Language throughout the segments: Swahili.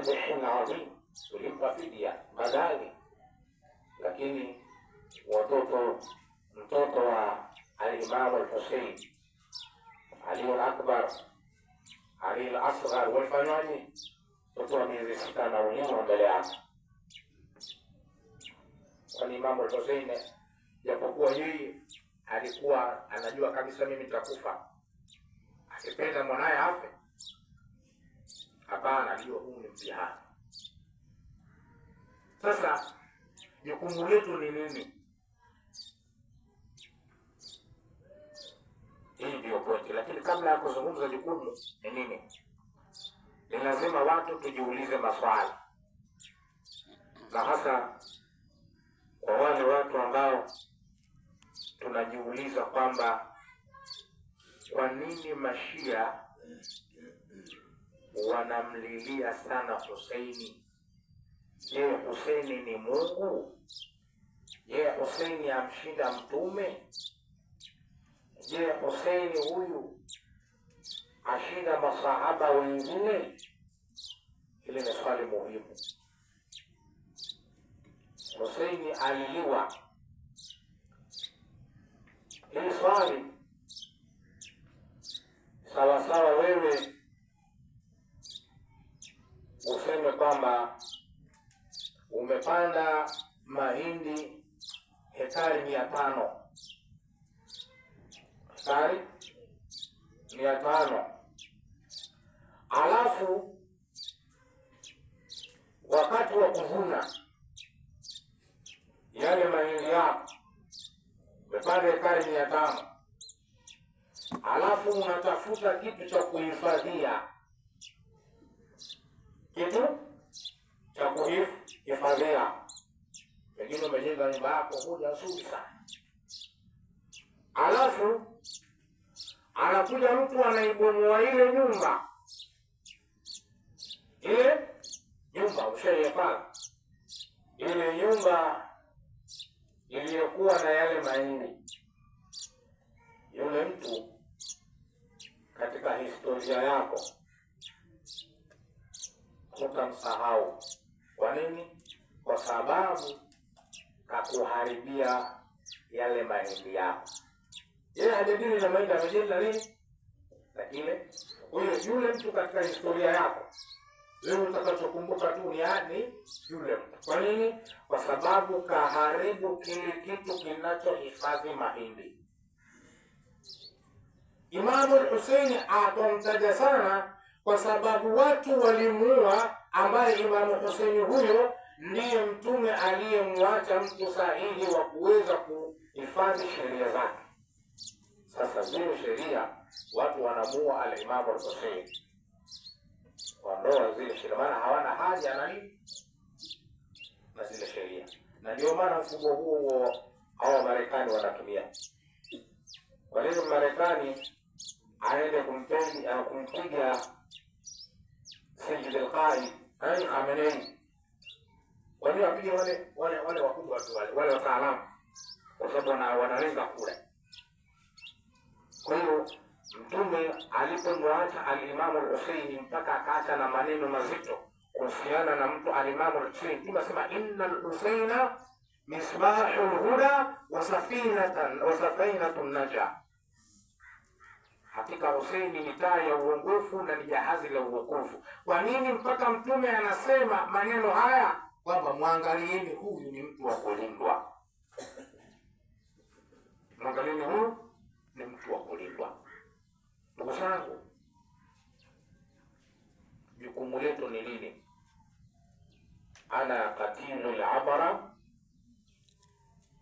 Dhibhun adhim, tulimpa fidia badali, lakini watoto mtoto wa alimamu Alhusein Ali Akbar, Ali Asghar walifanywaje? Mtoto wa miezi 6 anauliwa mbele yake. Kwani Imamu Alhusein japokuwa yeye alikuwa anajua kabisa mimi nitakufa, akipenda mwanaye afe? Hapana, alijua huu ni mtihani. Sasa jukumu letu ni nini? Hii ndiyo pointi. Lakini kabla ya kuzungumza jukumu ni nini, ni lazima watu tujiulize maswali, na hasa kwa wale watu ambao tunajiuliza kwamba kwa nini mashia wanamlilia sana Huseini? Je, Huseini ni Mungu? Je, Huseini amshinda Mtume? Je, Huseini huyu ashinda masahaba wengine? Hili ni swali muhimu. Huseini aliliwa. Hili swali sawasawa, wewe useme kwamba umepanda mahindi hekari 500, hekari 500, alafu wakati wa kuvuna yale mahindi yako umepanda hekari 500, alafu unatafuta kitu cha kuhifadhia, kitu cha kuhifadhia. Pengine umejenga nyumba yako moja nzuri sana, alafu anakuja mtu anaibomoa ile nyumba, ile nyumba ushaihifadhi, ile nyumba iliyokuwa na yale mahindi. Yule mtu katika historia yako hutamsahau. Kwa nini? Kwa sababu kakuharibia yale mahindi yako. Yeye hajadili na mahindi, amejadili na nini? Na kile. Kwa hiyo yule mtu katika historia yako wewe utakachokumbuka tu ni yani yule mtu. Kwa nini? Kwa sababu kaharibu kile kitu kinachohifadhi mahindi. Imamu Huseini akamtaja sana kwa sababu watu walimuua, ambaye Imamu Huseini huyo ndiye mtume aliyemwacha mtu sahihi wa kuweza kuhifadhi sheria zake. Sasa zile sheria watu wanamuua al-Imamu Huseini kuondoa zile sheria, maana hawana haja na nini na zile sheria, na ndio maana mfumo huo hawa Marekani wanatumia. Kwa nini Marekani aende kumpiga Sayyid al-Qai Ali Khamenei? Kwa nini apige wale wale wale wakubwa tu wale wale wataalamu? Kwa sababu wanalenga kule. Kwa hiyo Mtume alipomwacha alimamu al-Husaini mpaka akaacha na maneno mazito kuhusiana na mtu alimamu al-Husaini. Mtume asema inna al-Husaina misbahu lhuda wa safinatun naja, hakika Husaini ni taa ya uongofu na ni jahazi la uokovu. Kwa nini mpaka Mtume anasema maneno haya kwamba mwangalieni huyu ni mtu wa kulindwa, mwangalieni huyu ni mtu wa kulindwa. Ndugu zangu, jukumu letu ni nini? Ana katilu labara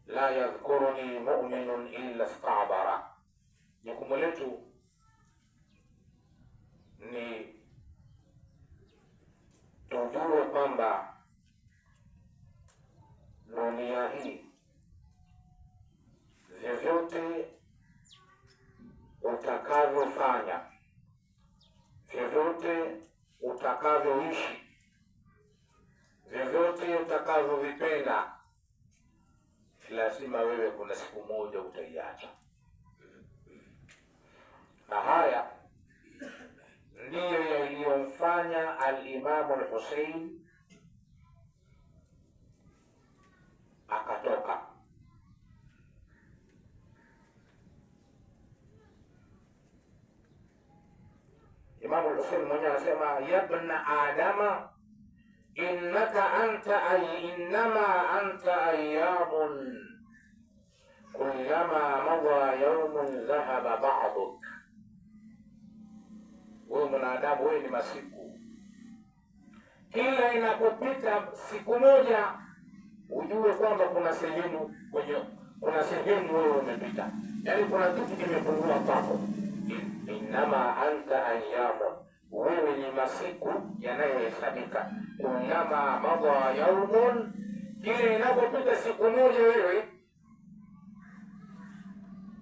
la yadhkuruni muminun illa stabara. Jukumu letu ni tujue kwamba dunia hii vyovyote utakavyofanya, vyovyote utakavyoishi, vyovyote utakavyovipenda, lazima wewe kuna siku moja utaiacha. Na haya ndiyo yaliyomfanya Anasema Alimamu Alhusein akatoka Imamu Alhusein mwenyewe anasema yabna adama innaka anta ay innama anta ayamun kullama madha yawmun dhahaba ba'duk, wewe mwanadamu, wewe ni masiku, kila inapopita siku moja ujue kwamba kuna sehemu kwenye kuna sehemu wewe umepita, yaani kuna kitu kimepungua kwako. Innama anta ayamun, wewe ni masiku yanayohesabika. Kullama madha yaumun, kila inapopita siku moja wewe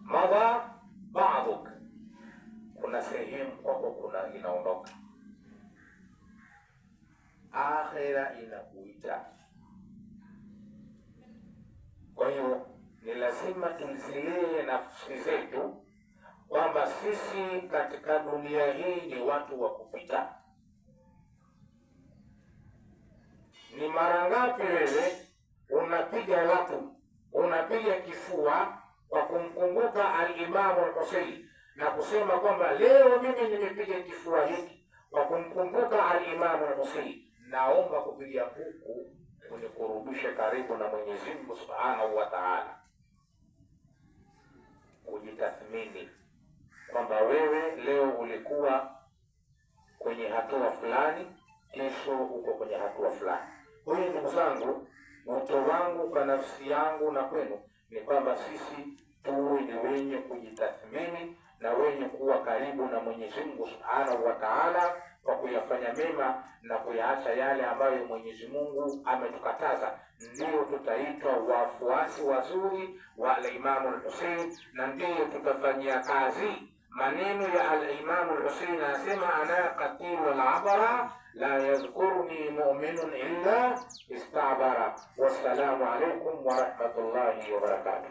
madha ba'duk, kuna sehemu kwako kuna inaondoka. Akhira inakuita. Kwa hiyo ni lazima tuzilee nafsi zetu kwamba sisi katika dunia hii ni watu wa kupita. Ni mara ngapi wewe unapiga watu, unapiga kifua kwa kumkumbuka Alimamu Alhusein na kusema kwamba leo mimi nimepiga kifua hiki kwa kumkumbuka Alimamu Alhusein, naomba kupiga huku kunikurubishe karibu na Mwenyezi Mungu Subhanahu wa Ta'ala. Kujitathmini kwamba wewe leo ulikuwa kwenye hatua fulani, kesho uko kwenye hatua fulani. Kwa hiyo ndugu zangu, wito wangu kwa nafsi yangu na kwenu ni kwamba sisi tuwe ni wenye kujitathmini na wenye kuwa karibu na Mwenyezi Mungu Subhanahu wa Ta'ala kwa kuyafanya mema na kuyaacha yale ambayo Mwenyezi Mungu ametukataza, ndio tutaitwa wafuasi wazuri wa Al-Imamu Al-Hussein na ndiyo tutafanyia kazi maneno ya Al-Imamu Al-Hussein. Anasema, ana qatilu al-abara la yadhkuruni mu'minun illa istabara. Wassalamu alaikum wa rahmatullahi wa barakatuh.